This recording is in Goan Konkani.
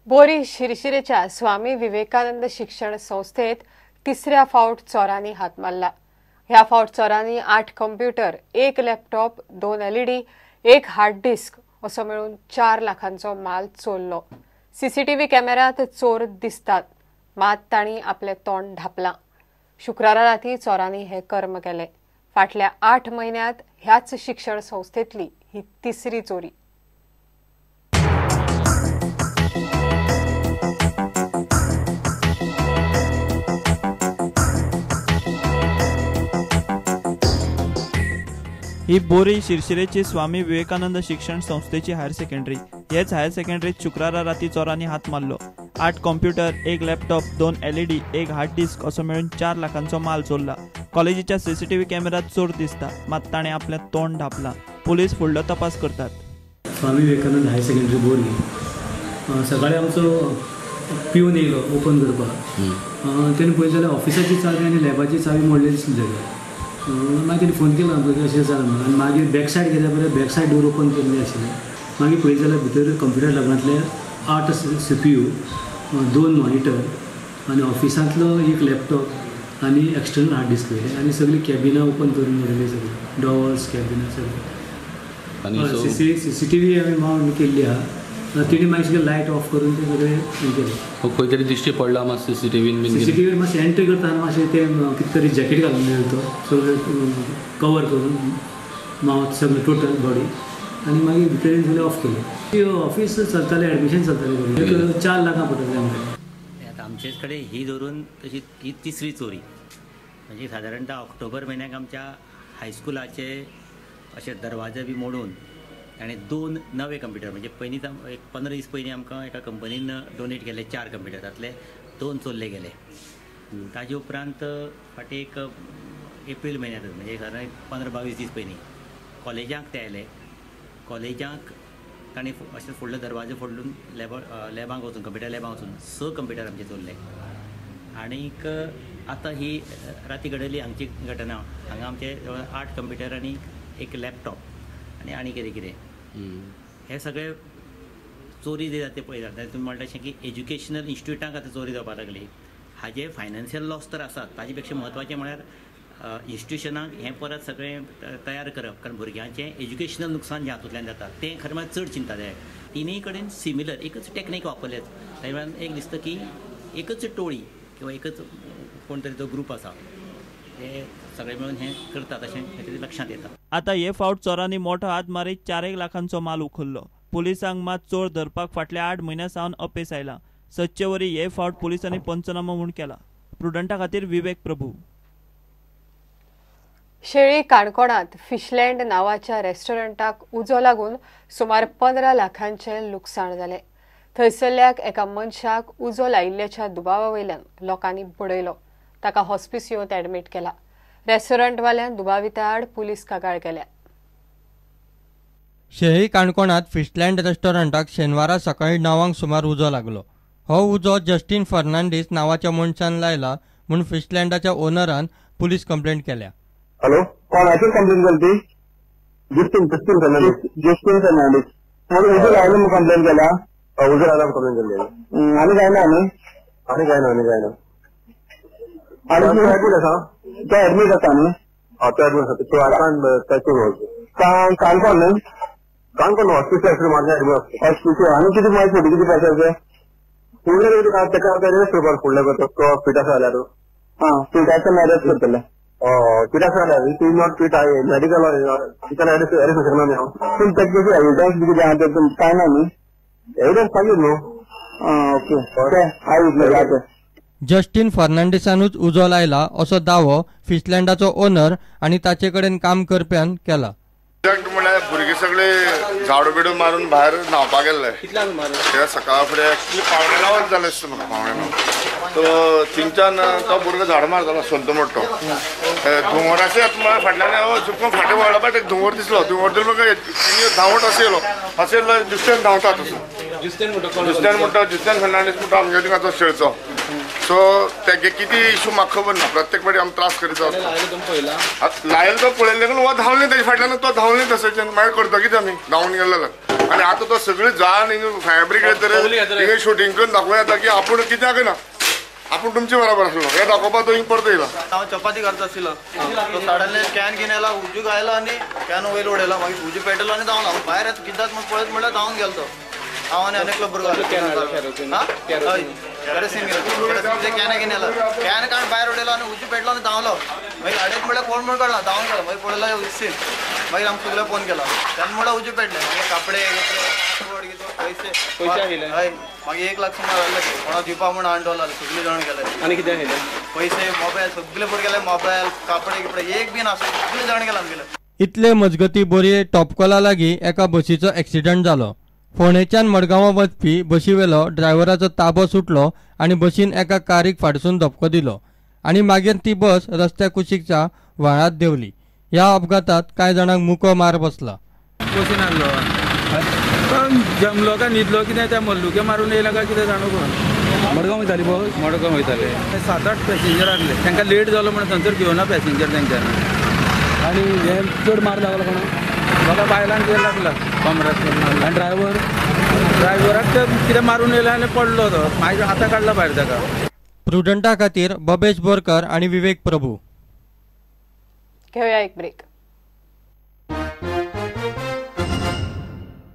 बोरी शिरशिरेच्या स्वामी विवेकानंद शिक्षण संस्थेत तिसऱ्या फावट चोरांनी हात मारला। ह्या फावट चोरांनी 8 computer, 1 laptop, 2 LED, 1 hard disk असो मेळून 4 लाखांचो माल चोरलो। सीसीटीव्ही कॅमेऱ्यात चोर दिसतात, मात तांणी आपले तोंड धापलां। शुक्रारा राती चोरांनी हे कर्म केले। फाटल्या 8 म्हयन्यांत ह्याच शिक्षण संस्थेतली ही तिसरी चोरी। ही बोरी शिरशिरेची स्वामी विवेकानंद शिक्षण संस्थेची हायर सेकंडरी। हेच हायर सेकंडरीत शुक्रारा राती चोरांनी हात मारलो। 8 computer, 1 laptop, 2 LED, 1 hard disk असो मेळून 4 लाखांचो माल चोरला। कॉलेजीच्या सीसीटीव्ही कॅमेऱ्यात चोर दिसता, मात ताणें आपलें तोंड धापलां। पुलीस फुडलो तपास करतात। स्वामी विवेकानंद हायर सेकंडरी बोरी सकाळी आमचो पिवन येयलो ओपन करपाक, तेणें पळयलें जाल्यार ऑफिसाची चावी आनी लॅबाची चावी मोडलेली दिसली जाल्यार मागीर तेणी फोन केलो आमकां अशें जालां म्हणून। आनी मागीर बॅक सायड गेल्या पळय, बॅक सायड डोर ओपन केल्ले आशिल्ले। मागीर पळयत जाल्यार भितर कंप्युटर लॅबांतले 8 CPU, 2 monitor आनी ऑफिसांतलो 1 लॅपटॉप आनी एक्सटर्नल हार्ड डिस्क वयले आनी सगळीं कॅबिनां ओपन करून उडयली, सगळीं डॉर्स कॅबिनां सगळीं। आनी सीसीटीव्ही आमी माउंट केल्ली आहा, तेणी मागीर सगळें लायट ऑफ करून ते सगळें हें केलें। खंय तरी दिश्टी पडला मात सीसीटीव्हीन बीन, सीसीटीव्हीर मातशें एंट्री करतना मातशें तें कितें तरी जॅकेट घालून येयलो तो सगळें कवर करून मावथ सगळें टोटल बॉडी, आनी मागीर भितर सगळें ऑफ केलें। ऑफिस चलतालें, एडमिशन चलतालें, एक 4 लाखां पडटलें आमकां। आतां आमचेच कडेन ही धरून तशी ही तिसरी चोरी, म्हणजे सादारणतः ऑक्टोबर म्हयन्याक आमच्या हायस्कुलाचे अशे दरवाजे बी मोडून आनी 2 नवे कंप्युटर, म्हणजे पयलींच एक 15 दीस पयलीं आमकां एका कंपनीन डोनेट केल्ले 4 कंप्युटर, तातले 2 चोरले गेले। ताजे उपरांत फाटीं एक एप्रील म्हयन्यांतच, म्हणजे सादारण 15-22 दीस पयलीं कॉलेजाक ते आयले। कॉलेजाक तांणी अशें फुडले दरवाजे फोडून लॅबांक वचून, कंप्युटर लॅबांक वचून 6 कंप्युटर आमचे चोरले। आनीक आतां ही राती घडयली हांगची घटना, हांगा आमचे 8 कंप्युटर आनी 1 लॅपटॉप आनी आनी कितें कितें हे सगळे चोरी जी जाता पळय जाता। तुमी म्हणटा अशें की एज्युकेशनल इन्स्टिट्यूटांक आतां चोरी जावपाक लागली, हाजे फायनान्शियल लॉस तर आसात, ताजे पेक्षा म्हत्वाचें म्हळ्यार इन्स्टिट्युशनाक हें परत सगळें तयार करप, कारण भुरग्यांचें एज्युकेशनल नुकसान जें हातूंतल्यान जाता तें खरें म्हळ्यार चड चिंतादायक। तिनूय कडेन सिमिलर एकच टॅक्नीक वापरले, ताजे वेळान एक दिसता की एकच टोळी किंवा एकच कोण तरी तो ग्रूप आसा, ते सगळे मेळून हें करतात अशें तरी लक्षांत येता। आता हे फावट चोरांनी मोठो हात मारीत 4 लाखांचो माल उखल्लो। पुलिसांक मात चोर धरपाक फाटल्या 8 म्हयन्यां सावन अपेस आयला। सदचे वरी हे फावट पुलिसांनी पंचनामो म्हूण केला। प्रुडंटा खातीर विवेक प्रभू। शेळी काणकोणात फिशलँड नावाच्या रेस्टॉरंटाक उजो लागून सुमार 15 लाखांचें लुकसाण जालें। थंयसरल्याक एका मनशाक उजो लायिल्ल्याच्या दुबावा वयल्यान लोकांनी बडयलो। ताका हॉस्पिसियोत ॲडमीट केला। रेस्टॉरंटवाल्यान दुबाविता आड पुलीस कागाळ केल्या। शेळी काणकोणात फिशलँड रेस्टॉरंटाक शेनवारा सकाळी 9 सुमार उजो लागलो। हो उजो जस्टीन फर्नांडीस नावाच्या मनशान लायला म्हूण फिशलँडाच्या ओनरान पुलीस कंप्लेंट केल्या। हॅलो, कोणाचेर कंप्लेन केली ती? जस्टीन फर्नांडीस। जस्टीन फर्नांडीस उजो लायलो म्हूण कंप्लेन केल्या? उजो लायलो कंप्लेन केली। आनी काय ना? आनी आनी काय ना? आनी काय ना? आनी एडमीट आसा? तो एडमीट आसा न्ही? हय, तो एडमीट आसा। तो आतां काणकोण न्ही? काणकोण हॉस्पिटल मारता एडमीट हॉस्पिटल। आनी कितें मागीर फोटो कितें पैशाचे फुडले ताका अरेस्ट करपाक फुडले करता तो फिट आसा जाल्यार। आं, फिट आसा अरेस्ट करतले। फिट आसा जाल्यार it is not fit, medical arrest शकना न्ही हांव। पूण ताका कशें एविडन्स बी कितें आहा तें कांय ना न्ही? एविडन्स मागीर न्हू। आं, ओके, आयज जस्टीन फर्नांडीसानूच उजो लायला असो दावो फिशलँडाचो ओनर आनी ताचे कडेन काम करप्यान केला। म्हळ्यार भुरगे सगळे झाडू बिडू मारून भायर न्हांवपाक गेल्ले। सकाळ फुडें एक्चुअली 8:45 जालें आसता म्हाका, 8:45। तो थिंगच्यान तो भुरगो झाड मारतालो संत मोठो धुंवर अशें येता म्हळ्यार फाटल्यान चुकून फाटीं वळ्ळो बट एक धुंवर दिसलो, धुंवर दिसलो धांवट अशें येयलो, अशें येयलो जुस्तेन धांवता तसो जुस्तेन म्हणटा, जुस्तेन फर्नांडीस म्हणटा आमगे थिंगाचो शेळचो। सो तेगे कितें इशू म्हाका खबर ना, प्रत्येक फावटी आमी त्रास करीत आसता। लायल तो पळयलें वा धांवलें तेजे फाटल्यान, तो धांवलें तशें मागीर करता कितें आमी धांवून गेले जाल्यार। आनी आतां तो सगळी जाण फायर ब्रिगेड तर शुटींग करून दाखोवं येता की आपूण कित्याक ना, आपूण तुमचे बरोबर आसलो हे दाखोवपाक तो परत येयला. हांव चपाती घालता आशिल्लो तो सडनली can घेवन आयला, उजू घायला आनी can वयर उडयला, मागीर उजू पेटलो आनी धांवला. हांव भायर कित्याक म्हूण पळयत म्हणल्यार धांवन गेलो तो. हांव आनी आनी एकलो भुरगो हय केरोसीन can घेवन आयला, can काडून भायर उडयलो आनी उजू पेटलो आनी धांवलो. मागीर गाडयेक म्हणल्यार कोण म्हूण कळना, धांवन गेलो. मागीर पळयलो सीन, मागीर आमकां सगळें फोन केलो. तेन्ना म्हणल्यार उजू पेटलें. मागीर कपडे पयशे हय, मागीर 1 लाख सुमार आसले. कोणा दिवपा म्हूण $8 सगळे जाण गेले. आनी कितें आशिल्लें? पयशे, मोबायल सगळे पड गेले, मोबायल कापडे किपडे एक बी ना, सगळे जाण गेले आमगेले. इतले मजगती बोरये टॉपकोला लागीं एका बशीचो एक्सिडंट जालो. फोंडेच्यान मडगांवां वचपी बशीवेलो ड्रायव्हराचो ताबो सुटलो आनी बशीन एका कारीक फाटसून धपको दिलो आनी मागीर ती बस रस्त्या कुशीकच्या व्हाळांत देंवली. ह्या अपघातात कांय जाणांक मुको मार बसला. बसीन आसलो जमलो काय न्हिदलो कितें त्या मल्लुके मारून येयला काय कितें जाणू कोण. मडगांव वयताली बस, मडगांव वयताले. 7-8 पॅसेंजर आसले, तांकां लेट जालो म्हणून थंयसर घेवना पॅसेंजर तेंच्यांनी. आनी हे चड मार लागलो कोणा? म्हाका बायलांक कितें लागला कमराक. आनी ड्रायव्हर? ड्रायव्हराक ते कितें मारून येयला आनी पडलो तो, मागीर आतां काडला भायर ताका. प्रुडंटा खातीर बबेश बोरकर आनी विवेक प्रभू. घेवया एक ब्रेक.